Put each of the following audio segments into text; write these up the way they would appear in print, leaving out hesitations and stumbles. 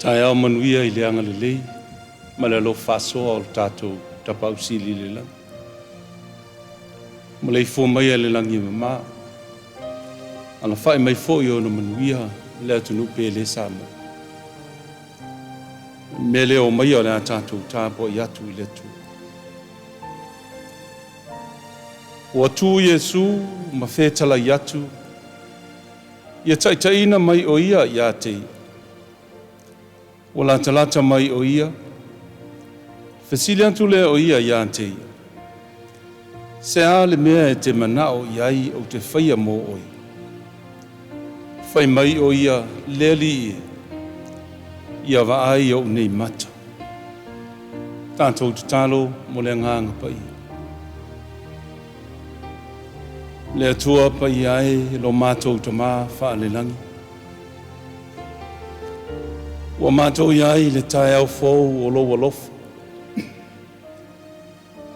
Taeao manuia i le agalelei ma le alofa faasoa o le tatou Tapaau Sili i le lagi. Maleifua maia i le lagi e mama, alafai mai foi ona manuia le atunuu pele Samoa. O le mea lea o maia o le a tatou tapuai atu i le Atua. Ua tu Iesu ma fetalai atu, ia taitaiina mai o ia ia te ia. Ua latalata mai o ia, fesili atu lea o ia ia te ia. Se a le mea e te manao i ai ou te faia mo oe. Fai mai o ia le Alii e, ia vaai ou nei mata. Tatou tatalo mo le agaga paia. Le Atua paia e lo matou Tamā faalelagi. Ua matou i ai i le taeao fou o lou alofa.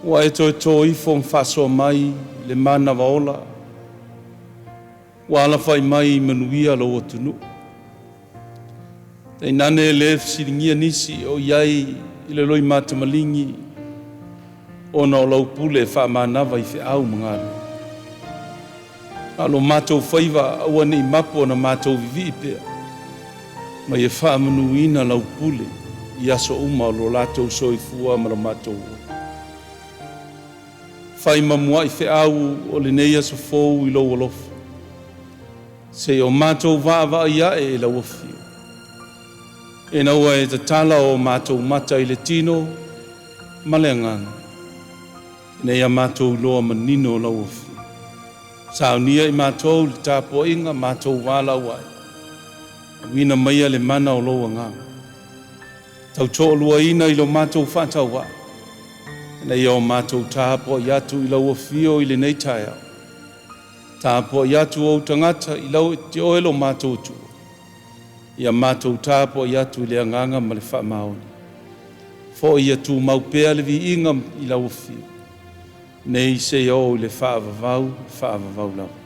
Ua e toe tō ifo ma faasoa mai le manava ola. Ua alafai mai i manuia lou atunuu. Tainane le fesiligia nisi o i ai i le loimata maligi ona o lau pule faamanava i feau ma galuega. A o lo matou faiva aua ne i mapu ona matou vivii pea, ma ia faamanuina lau pule i aso uma o lo latou soifua ma lo matou ola. Fai mamuai feau o lenei aso fou i lou alofa, seia o matou vaavaai ae i lau afio. Ina ua e tatala o matou mata i le tino ma le agaga, ina ia matou iloa manino lau afio. Saunia i matou le tapuaiga matou valaau ai, auina maia le mana o lou agaga. Tautoaluaina i lo matou faatauvaa, ina ia o matou tapuai atu i lau afio i lenei taeao. Tapuai atu ou tagata i lau te oe lo matou Atua, ia matou tapuai atu i le agaga ma le faamaoni. Foi ia tumau pea le viiga i lau afio, nei seia oo i le faavavau, faavavau lava.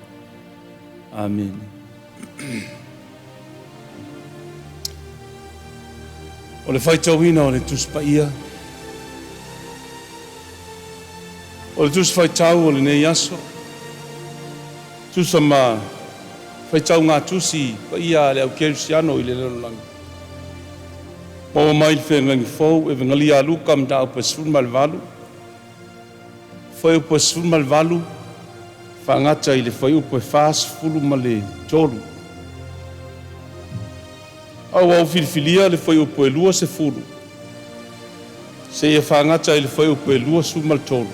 Amene. O le faitauina o le Tusi Paia, o le Tusi Faitau o lenei aso, tusa ma faitauga tusi paia a le au kerisiano i le lalolagi. Maua mai le Feagaiga Fou, Evegalia a Luka mataupu e 18, fuaiupu e 18, faagata i le fuaiupu e 43. A ua ou filifilia le fuaiupu e 20, seia faagata i le fuaiupu e 23.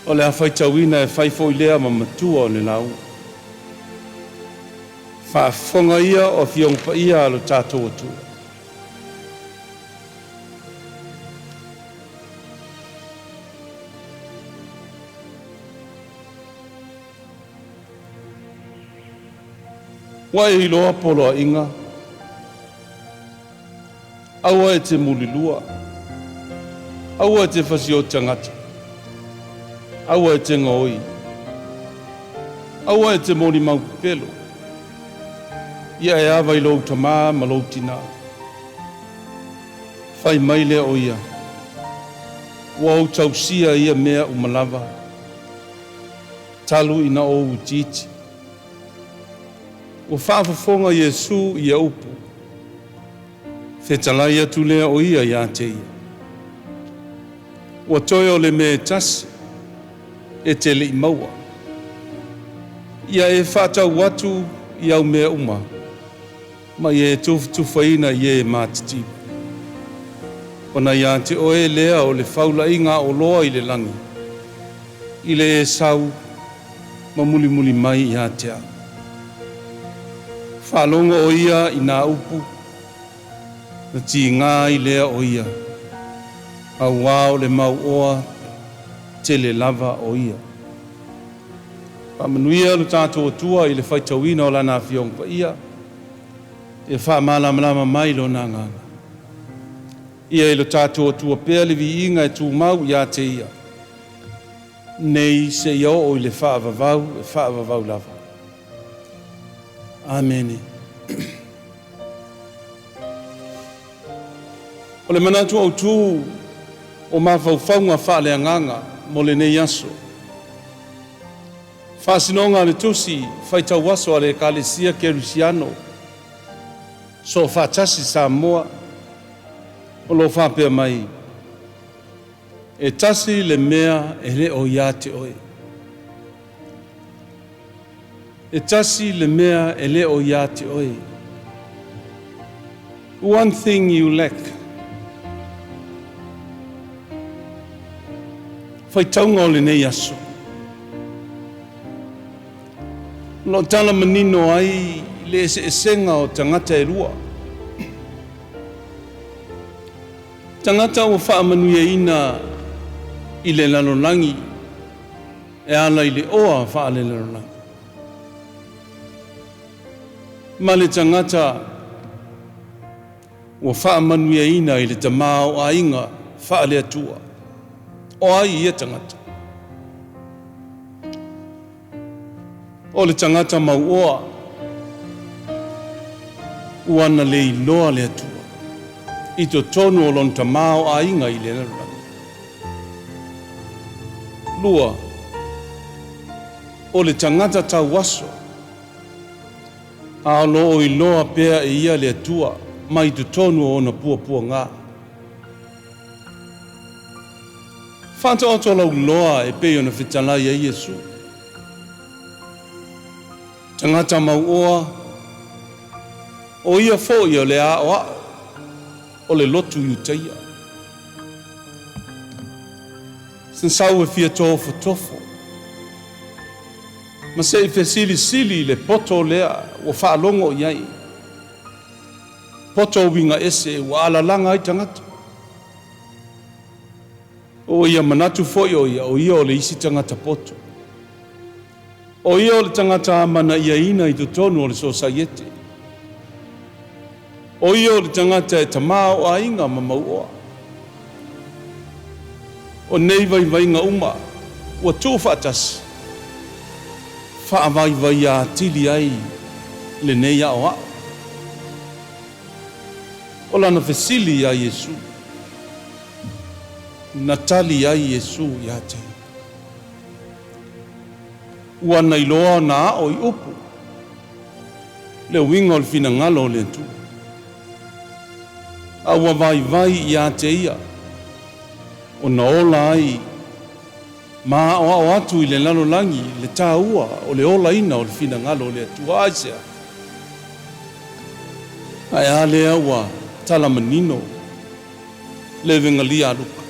O le a faitauina e fai foi lea ma matua o le lauga. Faafofoga ia o Afioga Paia a lo tatou Atua. Ua e iloa poloaiga, aua e te mulilua, aua e te fasioti tagata, aua e te gaoi, aua e te molimau pepelo, ia e ava i lou tamā ma lou tinā. Fai mai lea o ia, ua ou tausia ia mea uma lava, talu ina ou itiiti. Ua faafofoga Iesu i ia upu, fetalai atu lea o ia ia te ia. Ua toe o le mea e tasi e te le i maua. Ia e faatau atu i au mea uma, ma ia e tufatufaina i e matitiva. Ona ia te oe lea o le faulaiga aoloa i le lagi, i le e sau ma mulimuli mai ia te au. Faalogo o ia i nā upu, na tiga ai lea o ia, auā o le mauoa tele lava o ia. Faamanuia lo tatou Atua i le faitauina o Lana Afioga Paia, ia faamalamalama mai Lona Agaga. Ia i lo tatou Atua pea le viiga e tumau ia te ia, nei seia oo i le faavavau e faavavau lava. Amene. O le manatu autu o mafaufauga faaleagaga mo lenei aso. Faasinoga a le Tusi Faitauaso a le Ekalesia Kerisiano Soofaatasi Samoa o lo o faapea mai, e tasi le mea e le o ia te oe. E tasi le mea e le o ia te oe. One thing you lack. Faitauga o lenei aso. O lo o tala manino ai le eseesega o tagata e lua. Tagata ua faamanuiaina i le lalolagi e ala i le oa faalelalolagi. Ma le tagata ua faamanuiaina i le tamaoaiga faale-Atua. O ai ia tagata? O le tagata mauoa ua na le iloa le Atua i totonu o lona tamaoaiga i le lalolagi. Lua, o le tagata tauaso a o lo o iloa pea e ia le Atua mai totonu o ona puapuaga. Faataoto lauloa e pei ona fetalai ai Iesu. Tagata mauoa, o ia foi o le aoao o le lotu Iutaia. Sa sau e fia tofotofo ma se i fesilisili i le poto lea ua faalogo i ai. Poto uiga ese ua alalaga ai tagata. O ia manatu foi o ia, o ia o le isi tagata poto. O ia o le tagata amanaiaina i totonu o le sosaiete. O ia o le tagata e tamaoaiga ma mauoa. O nei vaivaiga uma ua tuufaatasi, faavaivaia atili ai lenei aoao. O lana fesili iā Iesu, na tali ai Iesu ia te ia. Ua na iloa ona ao i upu le uiga o le finagalo o le Atua. A ua vaivai ia te ia ona ola ai ma aoao atu i le lalolagi le taua o le olaina o le finagalo o le Atua. Aisea? Ae a lea ua tala manino le Evegalia a Luka?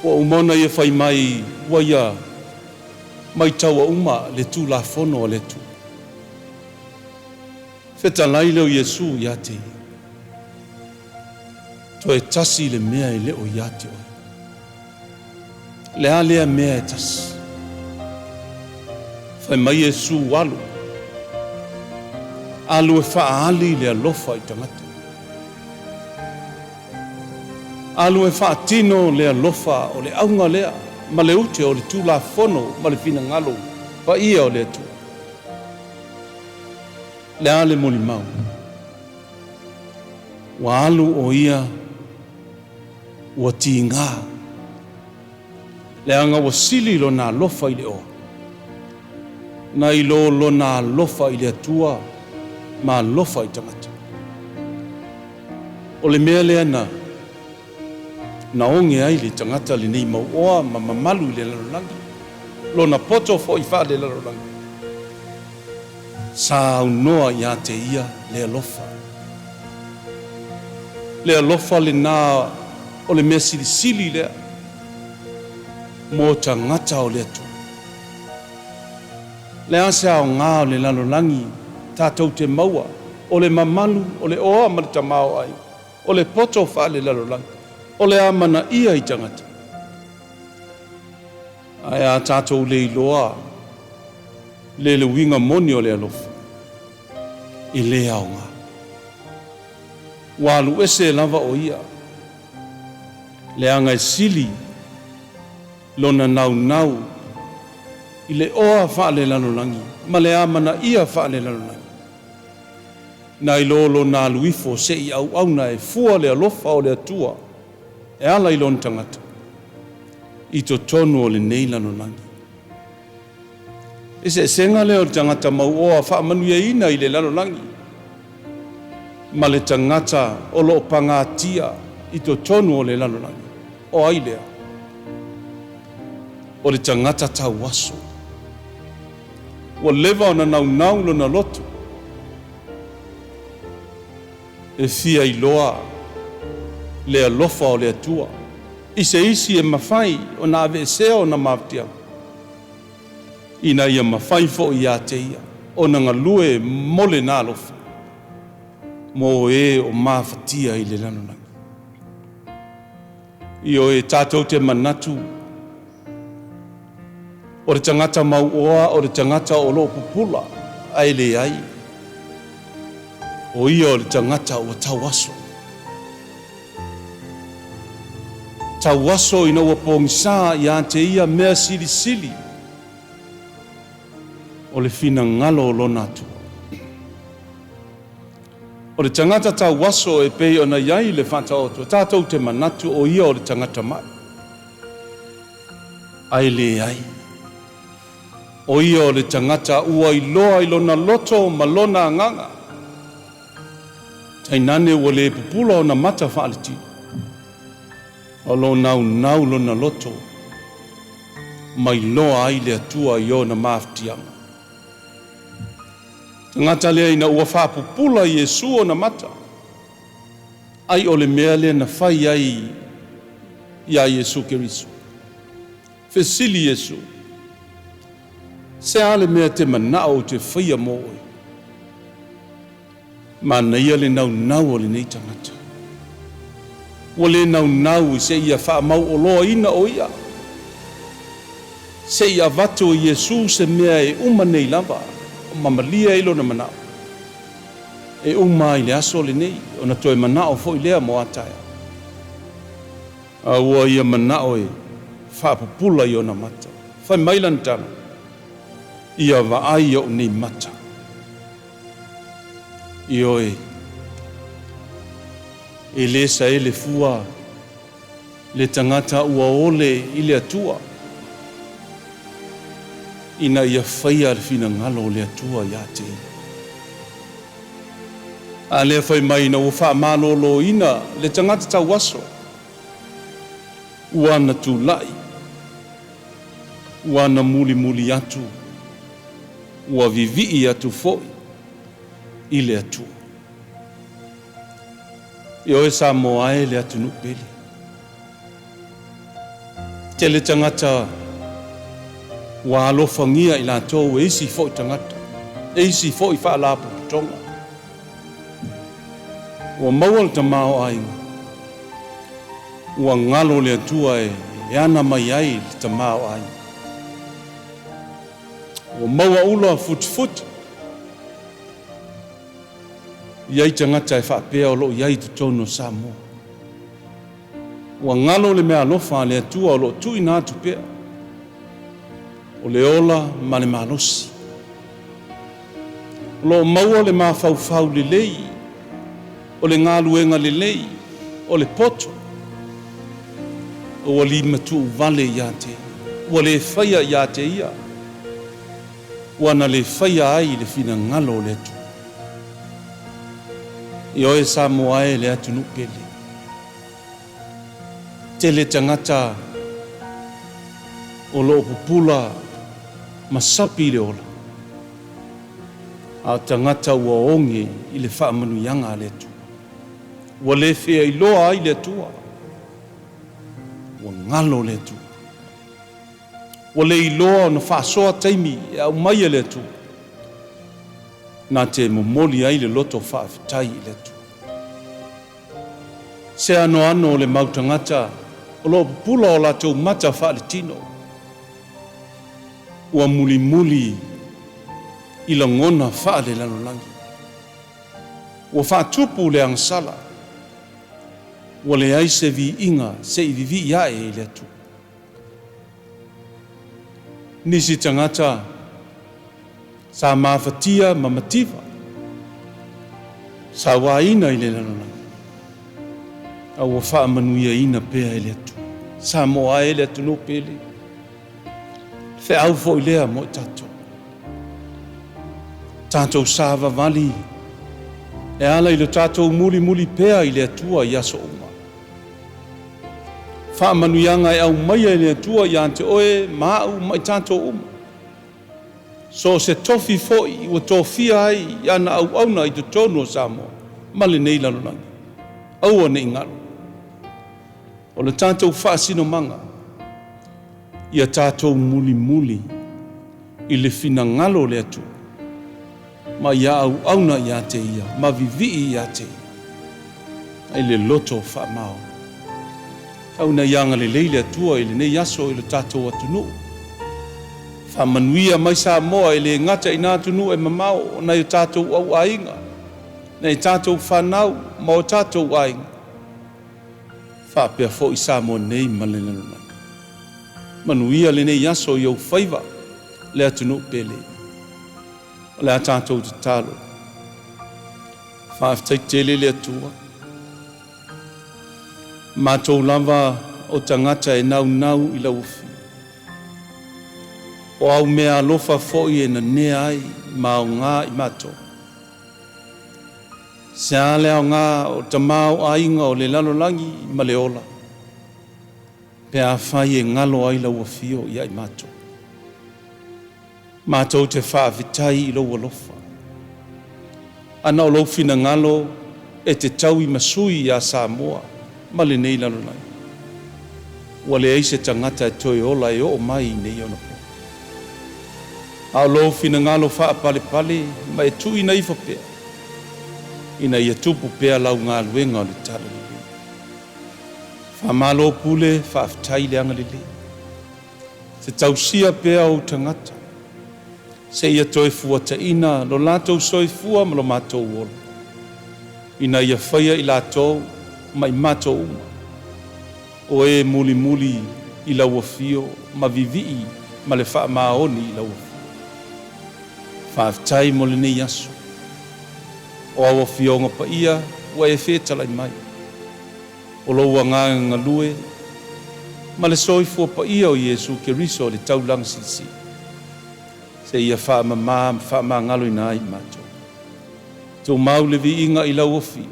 Ua uma ona ia fai mai ua ia maitaua uma le Tulafono a le Atua. Fetalai lea o Iesu ia te ia, Toe tasi le mea e le o ia te oe. Le a lea mea e tasi? Fai mai Iesu, Alu, alu e faaali le alofa i tagata. Alu e faatino le alofa o le auga lea ma le ute o le Tulafono ma le finagalo paia o le Atua. Le a le molimau? Ua alu o ia ua tiga, leaga ua sili lona alofa i le oa, nai lo lona alofa i le Atua ma alofa i tagata. O le mea lea na na oge ai le tagata lenei mauoa ma mamalu i le lalolagi, lona poto foi faale-lalolagi, sa aunoa ia te ia le alofa. Le alofa lena o le mea silisili lea mo tagata o le Atua. Le a se aoga o le lalolagi tatou te maua o le mamalu o le oa ma le tamaoaiga, o le poto faale-lalolagi, o le amanaia i tagata? Ae a tatou le iloa le le uiga moni o le alofa, e le aoga. Ua alu ese lava o ia, leaga e sili lona naunau i le oa faale-lalolagi ma le amanaia faale-lalolagi. Nai lo lona alu ifo seʻi auauna e fua le alofa o le Atua e ala i lona tagata i totonu o lenei lalolagi. Eseesega lea o le tagata mauoa faamanuiaina i le lalolagi ma le tagata o loo pagatia i totonu o le lalolagi. O ai lea? O le tagata tauaso. Ua leva ona naunau lona loto e fia iloa le alofa o le Atua i se isi e mafai ona aveesea ona mafatiaga, ina ia mafai foi ia te ia ona galue mo lena alofa mo e o mafatia i le lalolagi. Ioe, tatou te manatu o le tagata mauoa o le tagata o loo pupula, ae leai, o ia o le tagata ua tauaso. Tauaso ina ua pogisa ia te ia mea silisili o le finagalo o lona Atua. O le tagata tauaso e pei ona i ai le Faataoto, tatou te manatu o ia o le tagata mai, ae leai, o ia o le tagata ua iloa i lona loto ma lona agaga, tainane ua le pupula ona mata faaletino, o lo naunau lona loto ma iloa ai le Atua i ona mafatiaga. Tagata lea ina ua faapupula Iesu ona mata, ai o le mea lea na fai ai ia Iesu Keriso. Fesili Iesu, se a le mea te manao ou te faia mo oe? Manaia le naunau o lenei tagata. Ua le naunau i se ia faamauoloaina o ia, se i avatu e Iesu se mea e uma nei lava, o mamalia ai lona manao. E uma ai le aso lenei, ona toe manao foi lea mo a taeao. A ua ia manao e faapupula i ona mata. Fai mai lana tala, ia vaai ou nei mata. Ioe, e le saele fua le tagata ua ole i le Atua, ina ia faia le finagalo o le Atua ia te ia. A lea fai mai ina ua faamaloloina le tagata tauaso, ua na tulai, ua na mulimuli atu, ua vivii atu foi i le Atua. Ioe Samoa e le atunuu pele. Tele tagata ua alofagia i latou e isi foi tagata, e isi foi faalapotopotoga. Ua maua le tamaoaiga, ua galo le Atua e ana mai ai le tamaoaiga. Ua maua ula futifuti, i ai tagata e faapea o loo i ai i totonu o Samoa. Ua galo le mea alofa a le Atua o loo tuuina atu pea, o le ola ma le malosi. O loo maua le mafaufau lelei, o le galuega lelei, o le poto, ua limatuu vale ia te ia, ua le faia ia te ia, ua na le faia ai le finagalo o le Atua. Ioe Samoa e le atunuu pele. Tele tagata o loo pupula ma sapi i le ola, a o tagata ua oge i le faamanuiaga a le Atua. Ua le feailoa ai le Atua, ua galo le Atua. Ua le iloa ona faasoa taimi e aumai e le Atua, na te momoli ai le loto faafetai i le Atua. Se anoano o le mau tagata o loo pupula o latou mata faaletino, ua mulimuli i lagona faalelalolagi. Ua faatupu le agasala, ua leai se viiga se i vivii ae i le Atua. Nisi tagata sa mafatia ma mativa. Sauaina i le lalolagi, a ua faamanuiaina pea e le Atua. Samoa e le atunuu pele, feau foi lea mo i tatou. Tatou savavali e ala i le tatou mulimuli pea i le Atua i aso uma. Faamanuiaga e aumaia e le Atua ia te oe ma au ma i tatou uma. So o se tofi foi ua tofia ai i ana auauna i totonu o Samoa ma lenei lalolagi, aua ne i galo. O le tatou faasinomaga, ia tatou mulimuli i le finagalo o le Atua, ma ia auauna ia te Ia, ma vivii ia te Ia, i le loto faamaoni. Tau ina ia agalelei le Atua i lenei aso i le tatou atunuu. Faamanuia mai Samoa e le gata i nā atunuu e mamao o nai o tatou auaiga, nai tatou fanau ma o tatou aiga, faapea foi Samoa nei ma le lalolagi. Manuia lenei aso i ou faiva le atunuu pele. O le a tatou tatalo. Faafetai tele le Atua. Matou lava o tagata e naunau i lau afio. O au mea alofa foi e nanea ai ma aoga i matou. Se a le aoga o tamaoaiga o le lalolagi ma le ola, pe afai e galo ai lau afio ia i matou. Matou te faafetai i lou alofa. Ana o lou finagalo e te tauimasui iā Samoa ma lenei lalolagi, ua leai se tagata e toe ola e oo mai i nei ona po. A o lou finagalo faapalepale ma e tuuina ifo pea, ina ia tupu pea lau galuega o le talalelei. Faamalo pule, faafetai le agalelei. Te tausia pea ou tagata, seia toe fuataina lo latou soifua ma lo matou ola, ina ia faia i latou ma i matou uma, o e mulimuli i lau afio ma vivii ma le faamaoni i lau afio. Faafetai mo lenei aso. O au afioga paia ua e fetalai mai. O lou agaga galue ma le soifua paia o Iesu Keriso i le taulaga silisili, seia faamama ma faamagaloina ai i matou. Tumau le viiga i lau afio,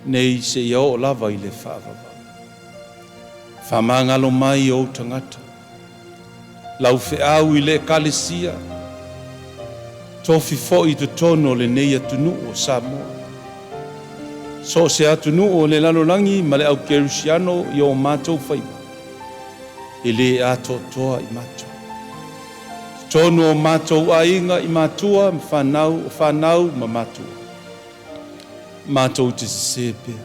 nei seia oo lava i le faavavau. Faamagalo mai ou tagata, lau feau i le Ekalesia, tofi foi i totonu o lenei atunuu o Samoa. So o se atunuu o le lalolagi ma le au kerisiano i o matou faiva, e le atoatoa i matou. Totonu o matou aiga i matua ma fanau o fanau ma matua. Matou te sese pea.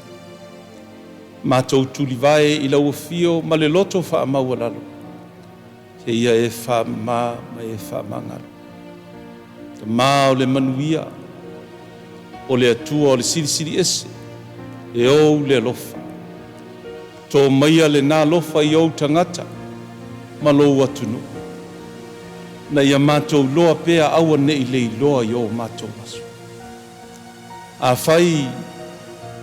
Matou tulivae i lau afio ma le loto faamaualalo, seia e faamama ma e faamagalo. Tama o le manuia, o le Atua o le Silisili Ese, e ou le alofa. To maia lena alofa i ou tagata ma lou atunuu, na ia matou loa pea aua ne i leiloa i o matou aso. Afai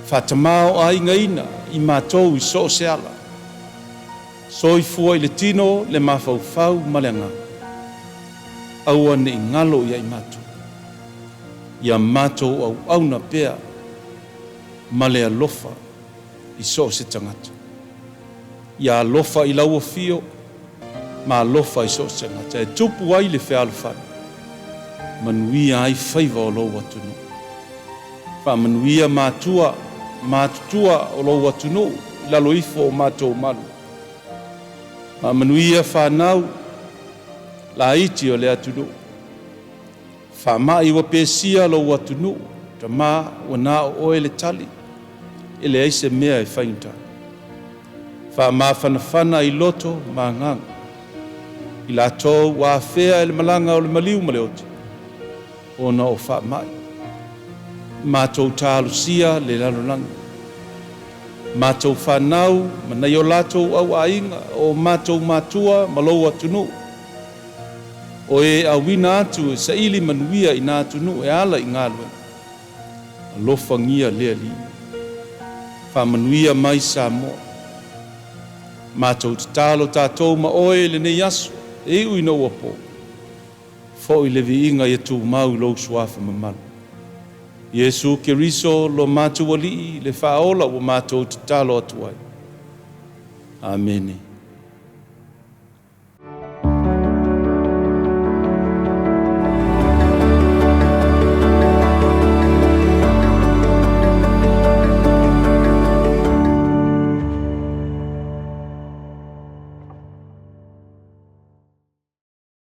faatamaoaigaina i matou i so o se ala, soifua i le tino, le mafaufau ma le agaga, aua ne i galo ia i matou, ia matou auauna pea ma le alofa i so o se tagata. Ia alofa i lau afio ma alofa i so o se tagata e tupu ai le fealofani, manuia ai faiva o lou atunuu. Faamanuia matua matutua o lou atunuu i lalo ifo o matou malu. Faamanuia fanau laiti o le atunuu. Faamai ua pesia lou atunuu, tama ua na o oe le tali, e leai se mea e faigata. Faamafanafana i loto ma agaga, i latou ua afea e le malaga o le maliu ma le oti, ona o faamai. Matou talosia le lalolagi. Matou fanau ma nai o latou auaiga o matou matua ma lou atunuu, o e auina atu e saili manuia i nā atunuu e ala i galuega. Alofagia le Alii. Faamanuia mai Samoa. Matou tatalo tatou ma oe i lenei aso, e iu ina ua po. Foi le viiga ia tumau i lou suafa mamalu. Iesu Keriso lo matou Alii le faaola ua matou tatalo atu ai. Amene.